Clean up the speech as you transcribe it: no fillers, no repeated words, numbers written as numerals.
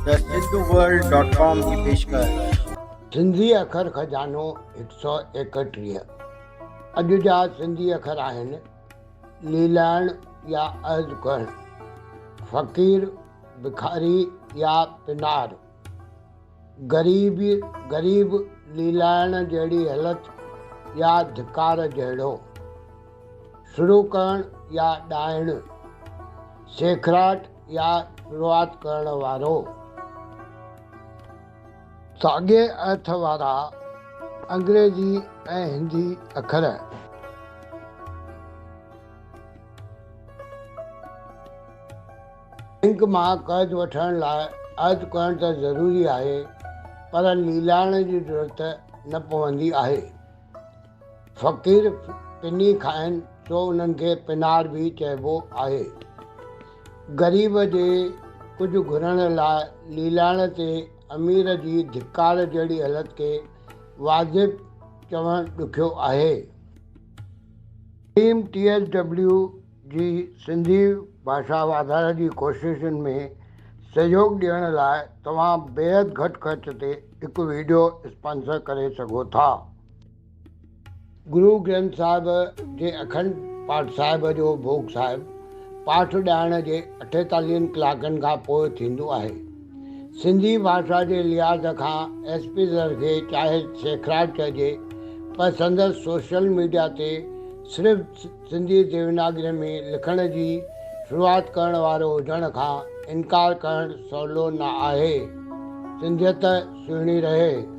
The Sindhu world dot com جي پيشڪش. سنڌي اکر خزانو 131 اڄ جا سنڌي اکر آهن، ليلائڻ يا عهد ڪرڻ، فقير، بکاري يا پنار، غريب، غريب ليلائڻ جهڙي هلت يا ڌڪار جهڙو، شروع ڪرڻ يا ڏائڻ، سيکڙاٽ يا شروعات ڪرڻ وارو. ساڳئي ارٿ وارا انگريزي ۽ هندي اکر. بئنڪ مان قرض وٺڻ لاء عرض ڪرڻ ته ضروري آهي پر ليلائڻ جي ضرورت نه پوندي آهي. فقير پني کائن سو انهن کي پنار به چئبو آهي. غريب جي ڪجهه گهرڻ لاء ليلائڻ تي امير جي ڌڪار جهڙي هلت کي واجب چوڻ ڏکيو آهي. ٽيم ٽي ايس ڊبليو جي سنڌي ڀاشا واڌاري جي ڪوششن ۾ سهيوڳ ڏيڻ لاء توهان بيحد گهٽ خرچ تي هڪ وڊيو اسپانسر ڪري سگهو ٿا. گرو گرنٿ صاحب جي اکنڊ پاٺ صاحب جو ڀوڳ صاحب پاٺ ڏائڻ جي اٺيتاليهن ڪلاڪن کان پوء ٿيندو آهي. سنڌي ڀاشا جي لحاظ کان ايس پي زر کي چاهي سيکڙاٽ چئجي پر سندس سوشل ميڊيا تي صرف سنڌي ديوناگري ۾ لکڻ جي شروعات ڪرڻ وارو هجڻ کان انڪار ڪرڻ سولو نه آهي. سنڌيت سهڻي رهي.